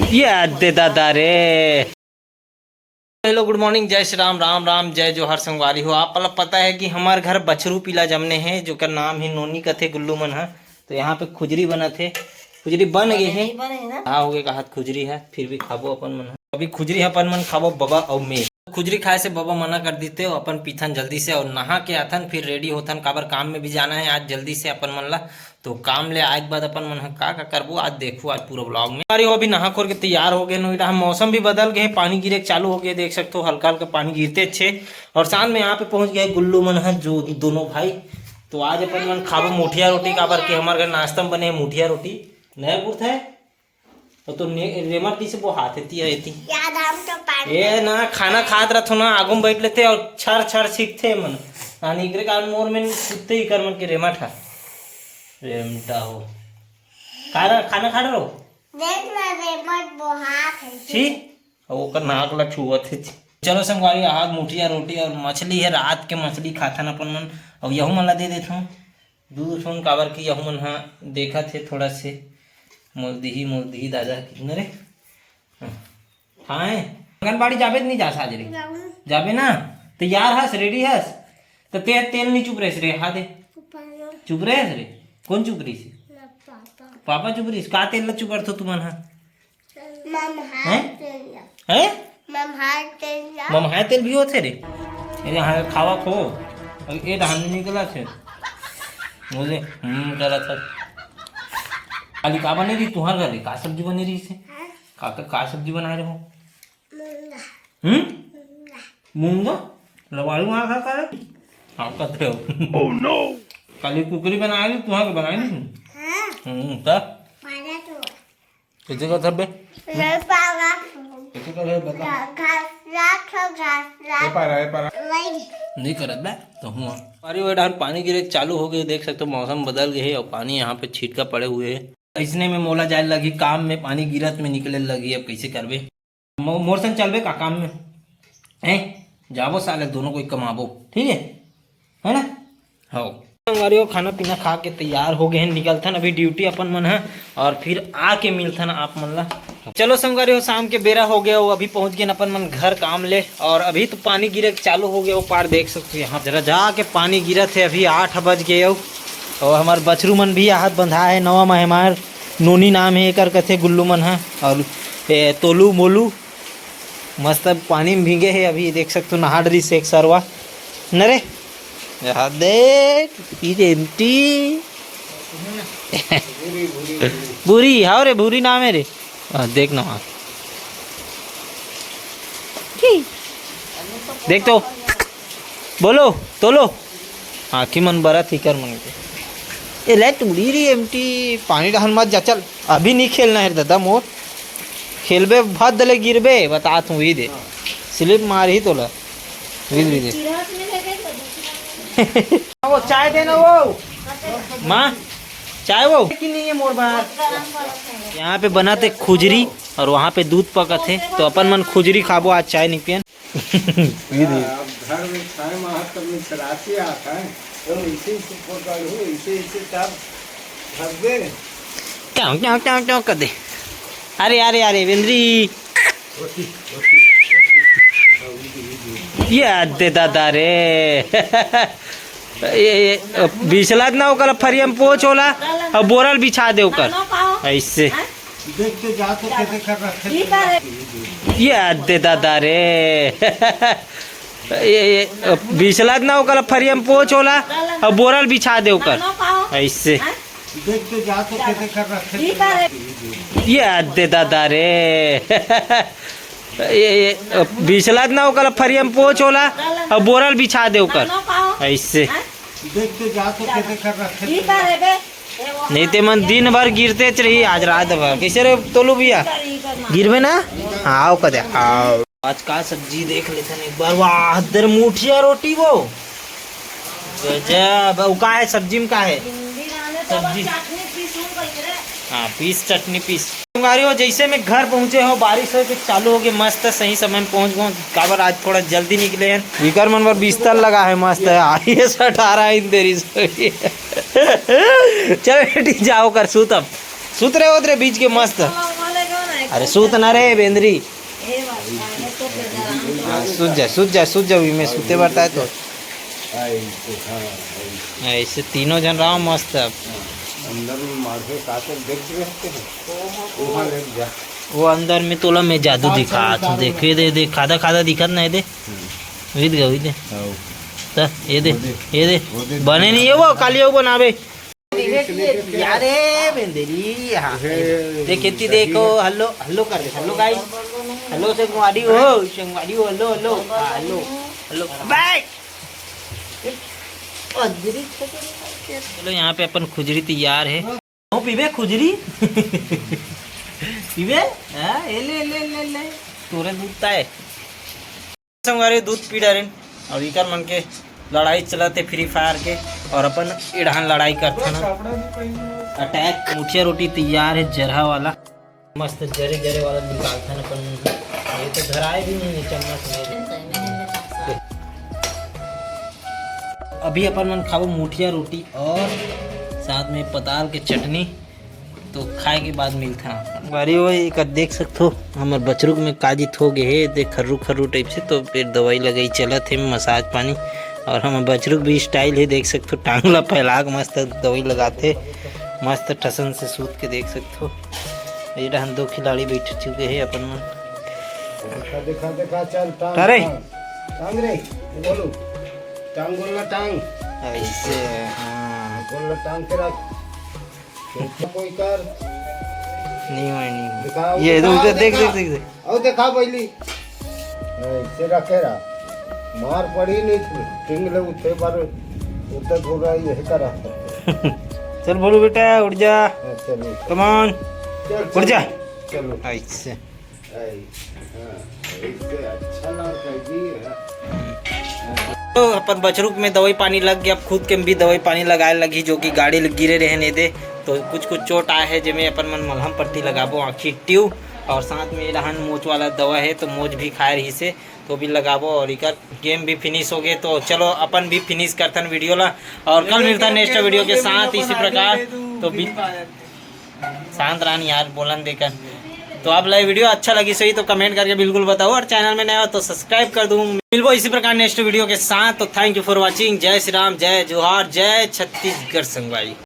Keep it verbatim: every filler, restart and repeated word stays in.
ये दे दादा रे। हेलो, गुड मॉर्निंग, जय श्री राम, राम राम, जय जोहार संगवारी हो। आप ला पता है कि हमार घर बछरू पिला जमने हैं, जोकर नाम है नोनी कथे गुल्लू मन ह। तो यहाँ पे खुजरी बनत हे, खुजरी बन गए है। बने ना? हाँ, हो गए, कहा खुजरी है, फिर भी खाबो अपन मन ह। अभी खुजरी अपन मन खाबो, बबा अउ मैं। खुजरी खाए से बबा मना कर देते हो, अपन पीथन जल्दी से और नहा के आथन, फिर रेडी होथन, काबर काम में भी जाना है आज जल्दी से अपन मन ला। तो काम ले आए के बाद अपन मन ह का का करबो, आज देखो, आज पूरा व्लॉग में। अरे, वो अभी नहा खोर के तैयार हो गए, नोएडा हम मौसम भी बदल गए, पानी गिरे के चालू हो गए, देख सकते हो हल्का हल्का पानी गिरते अच्छे। और शाम में यहाँ पे पहुँच गए गुल्लू मन ह, जो दोनों भाई। तो आज अपन मन खाबो मुठिया रोटी, काबर के हमारे घर नाश्ता में बने है मुठिया रोटी। नया कुर्ता है। तो, तो ने-, रेमट कैसे वो हाथ एती है, एती? याद हम तो पानी ए ना, खाना खात रहथो ना, आगू में बैठ लेते और छर छर सीखते मन। हाँ, एकरे कारण मोर में कुत्ते ही कर मन के रेमट हा। रेमटा हो। खा रहा, खाना खा रहो? देख ना, रेमट वो हाथ है। छी, और ओकर नाक ला छुअत है। चलो संगवारी, आज मुठिया रोटी और मछली है, रात के मछली खाथन अपन मन, और यहू मन ला दे देथो। दूध सुन, काबर कि यहू मन हा देखत हे थोड़ा से, मोर दिही, मोर दिही दादा, कितना रे? हाँ। हाँ, आंगनबाड़ी जाबे त नहीं जा साज रे? जाबे ना? तैयार हस, रेडी हस? तो ते तेल नहीं चुप रहे रे, हा दे। चुप रहे रे? कौन चुप रही से? पापा चुप रही, का तेल ला चुप रहे तुमन हा? मम्हार हैं? तेल ला। हैं? मम्हार तेल ला। मम्हार तेल भी होथे रे? ये हाँ, खावा खो। और ये धान निकला थे। मुझे, हम्म, करा था। खाली का बने रही तुम्हारे घर? का सब्जी बने रही से? हाँ? का, का, का सब्जी बनाए रहो? मूंगा। हम्म? मूंगा। मूंगा? लवालू वहाँ खाता है? हाँ, कहते हो। Oh no! खाली कुकरी बनाए रही, तुम्हारे बनाए नहीं? हाँ। हम्म, तब? पाला तो। कैसे कर थब्बे? नहीं पावा। कैसे कर है बता? घा-, घास राख, घास राख। ए पारा, ए पारा। वही। नहीं करत बे, तो हुआ। अरे वो डाल पानी गिरे चालू हो गए, देख सकते हो मौसम बदल गए है और पानी यहाँ पे छीटका पड़े हुए है। इसने में मोला जाए लगी काम में, पानी गिरत में निकले लगी, अब कैसे करबे? मो-, मोर संग चलबे का काम में? हैं? जाबो साले, दोनों कोई कमाबो, ठीक है? है ना? हो। संगवारी हो, खाना पीना खा के तैयार हो गए हैं, निकलथन अभी ड्यूटी अपन मन है, और फिर आके मिलथन आप मन ला। चलो संगवारी हो, शाम के बेरा हो गया हो, अभी पहुंच गए अपन मन घर काम ले, और अभी तो पानी गिरे के चालू हो गया हो, पार देख सकते हो यहाँ जरा जाके पानी गिरत है, अभी आठ बज गए हो, और हमार बछरू मन भी आहत बंधा है, नवा में हमार नोनी नाम है एकर, कथे गुल्लू मन है, और ए, तोलू मोलू मस्त पानी में भीगे है, अभी देख सकते हो नहा डरी से एक सरवा। न रे, यहाँ देख, ई रे एमटी। भूरी, हाव रे, भूरी नाम है रे। हाँ, देख ना वहाँ। की? देख तो। बोलो, तोलो। आँखी मन बरत ही कर मन के। ए, ले टूड़ी रे एमटी, पानी डहन मत जा, चल। अभी नहीं खेलना है दादा मोर। खेलबे भद ले गिरबे, बता तू ही दे। स्लिप मार ही तोला। गिर, गिर, गिर। वो चाय देना वो। माँ, चाय वो। कि नहीं है मोर बार। यहाँ पे बनाते खुजरी और वहाँ पे दूध पकत है, तो अपन मन खुजरी खाबो, आज चाय नहीं पियन। ये दे। अब घर में छह माह तक में शराबी आता है, तो इसे इसे पकड़ हो, इसे इसे तब भग दे। क्यों, क्यों, क्यों, क्यों कर दे? अरे, अरे, अरे, बेंदरी। ये दे दादा रे। ये, ये, बिछलत ना ओकर फरिया में पोछ होला, और बोरल बिछा दे ओकर। ऐसे। देख के जा तो कैसे कर रखे। ये दे दादा रे। ये, ये, बिछलत ना ओकर फरिया में पोछ होला, और बोरल बिछा दे ओकर। ऐसे। देख के जा तो कैसे कर रखे। ये दे दादा रे। ये, ये, बिछलत ना ओकर फरिया में पोछ होला, और बोरल बिछा दे ओकर। ऐसे। देख के जा तो कैसे कर रखे। नहीं ते मन दिन भर गिरते च रही, आज रात भर। कैसे रे तोलू भैया? गिरबे ना? हाँ, आओ कदे, आओ। आज का सब्जी देख लेथन एक बार। वाह, दर मुठिया रोटी वो। गजब। वो का है सब्जी में, का है? सब्जी। हाँ, पीस, चटनी पीस। संगवारी हो, जैसे मैं घर पहुँचे हो, बारिश होके चालू हो गई, मस्त सही समय में पहुँच गए। काबर आज थोड़ा जल्दी निकले हैं। विकर मन बर बिस्तर लगा है, मस्त है। आइए सटारा इन तेरी से। चल बेटी, जाओ कर सूत अब। सूत रहे होत रे बीच के मस्त। अरे सूत ना रे बेंदरी। हाँ, सूत जा, सूत जा, सूत जा, मैं सूते बरता है तो। ऐसे तीनों जन रहो मस्त अब। अंदर में मार के काटे देख रहे हैं। वहाँ ले जा। वो अंदर में तोला मैं जादू दिखा, तू देख, ये दे, दे, खादा खादा दिखत नहीं दे। विद गई दे। तो ये दे, ये दे। बने नहीं है वो, काली वो बनावे। अरे बेंदरी, हाँ। देख, इतनी देखो, हेलो, हेलो कर दे, हेलो गाइस। हेलो संगवारी हो, संगवारी हो, हेलो, हेलो, हाँ, हेलो, हेलो, बाय। चलो, यहाँ पे अपन खुजरी तैयार है। हो पीबे खुजरी? पीबे? हाँ, ए ले, ले, ले, ले। तोरे दूध ता है। संगवारी दूध पी डारेन और इकर मन के लड़ाई चलत हे फ्री फायर के। और अपन इड़हन लड़ाई करथन। अटैक। मुठिया रोटी तैयार है जरहा वाला, मस्त जरे जरे वाला निकालथन अपन। ये तो धराए भी नहीं है चम्मच में। अभी अपन मन खाबो मुठिया रोटी और साथ में पताल के चटनी। तो खाए के बाद मिलथन। अरे वो एक देख सकथो, हमर बछरुक में काजित हो गए हे, देख खर्रू खर्रू टाइप से, तो फिर दवाई लगाई चलत हे, मसाज पानी। और हमर बछरुक भी स्टाइल है, देख सकथो, टांग ला फैला के मस्त दवाई लगाथे, मस्त ठसन से सूत के देख सकथो। ये रहन दो खिलाड़ी बैठ चुके हैं अपन मन। देखा, देखा, देखा, चल, टांग, अरे। टांग, टांग रे, बोलू, टांग बोलना, टांग। ऐसे, हाँ। बोलना, टांग के रख। कोई कर। नहीं हुआ, नहीं हुआ। दिखाओ, ये दिखाओ, उधर देख, दिखाओ। देख, देख, देख। आओ, दिखा पहली। ऐसे रखे रहा। मार पड़ी नहीं थी। टिंग ले उठे पर उतर थोड़ा यह करा। चल भोलू बेटा, उठ जा। हाँ, चलो। Come on। चल, उठ जा। चलो, चलो। ऐसे। ऐ, हाँ, ऐसे अच्छा लड़का जी है। तो अपन बछरुक में दवाई पानी लग गया, अब खुद के भी दवाई पानी लगाए लगी, जो कि गाड़ी लग गिरे रहे नहीं दे। तो कुछ कुछ चोट आए है, जेमे अपन मन मलहम पट्टी लगाबो, आँखी ट्यूब, और साथ में रहन मोच वाला दवा है, तो मोच भी खाए रही से, तो भी लगाबो। और इकर गेम भी फिनिश हो गए। तो चलो अपन भी फिनिश करथन वीडियो ला, और कल मिलता नेक्स्ट वीडियो के साथ इसी प्रकार। तो भी शांत रहन यार, बोलन देकर। तो आप ला वीडियो अच्छा लगी सही तो कमेंट करके बिल्कुल बताओ, और चैनल में नया हो तो सब्सक्राइब कर दूँ। मिलबो इसी प्रकार नेक्स्ट वीडियो के साथ। तो thank you for watching। जय श्री राम, जय जोहार, जय छत्तीसगढ़ संगवारी।